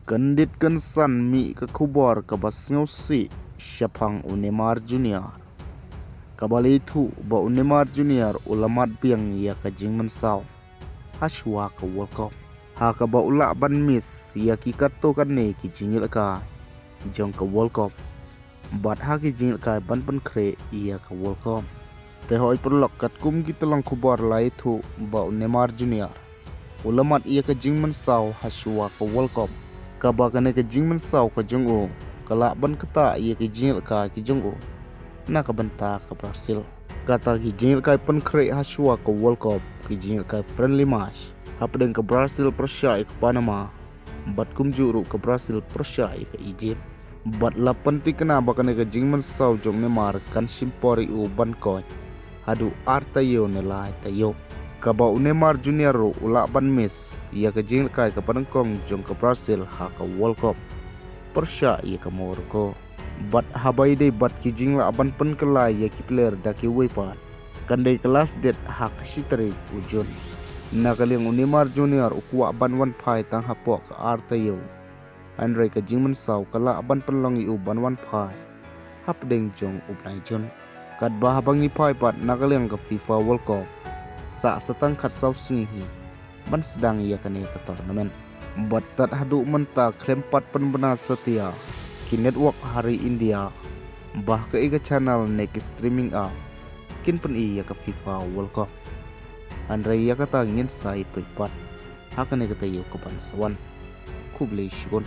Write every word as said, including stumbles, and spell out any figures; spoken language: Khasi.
Kyndit kynsan mih ka khubor kaba sngewsih shaphang u Neymar Junior, kaba la ïathuh ba u Neymar Junior u la mad biang ïa ka jingmynsaw hashwa ka World Cup, ha kaba u lah ban miss ïa ki katto katne ki jingïalehkai jong ka World Cup bad ha ki jingïalehkai ban pynkhreh ïa ka World Cup. Te hoi paralok, katkum ki tyllong khubor la ïathuh ba u Neymar Junior u la mad ïa ka jingmynsaw hashwa ka World Cup, kaba kane ka jingmynsaw ka jong u ka lah ban ktah ïa ki jingïalehkai ki jong u na ka bynta ka Brazil. Kata ki jingïalehkai pynkhreh hashwa ka World Cup, ki jingïalehkai friendly match hapdeng ka Brazil pyrshah ïa ka Panama, bad kumjuh ruh ka Brazil pyrshah ïa ka Egypt. Bad la pynthikna ba kane ka jingmynsaw jong u Neymar kan shim por ïa u ban koit haduh ar taïew ne lai taïew, kaba u Neymar Junior ruh u lah ban miss ïa ka jingïalehkai kaba nyngkong jong ka Brazil ha ka World Cup pyrshah ïa ka Morocco. Bad haba ïadei bad ki jinglah ban pynkylla ïa ki player da kiwei pat, kan dei ka last date ha ka shi tarik u Jun. Na ka liang u Neymar Junior u kwah ban wan phai tang hapoh ka ar taïew, hynrei ka jingmynsaw ka lah ban pynlong ïa u ban wan phai hapdeng jong u bnai Jun. Katba haba ngi phai pat na ka liang ka FIFA World Cup, sah sa tang khatsaw sngi hi ban sdang ïa kane ka tournament. Bad tad haduh mynta khlem pat pynbna satia ki network ha ri India ba ha kaei ka channel ne ki streaming app kin pyni ïa ka FIFA World Cup. Hynrei ïa kata ngin sa ïapeit pat ha kane ka taïew kaban sa wan. Khublei shibun.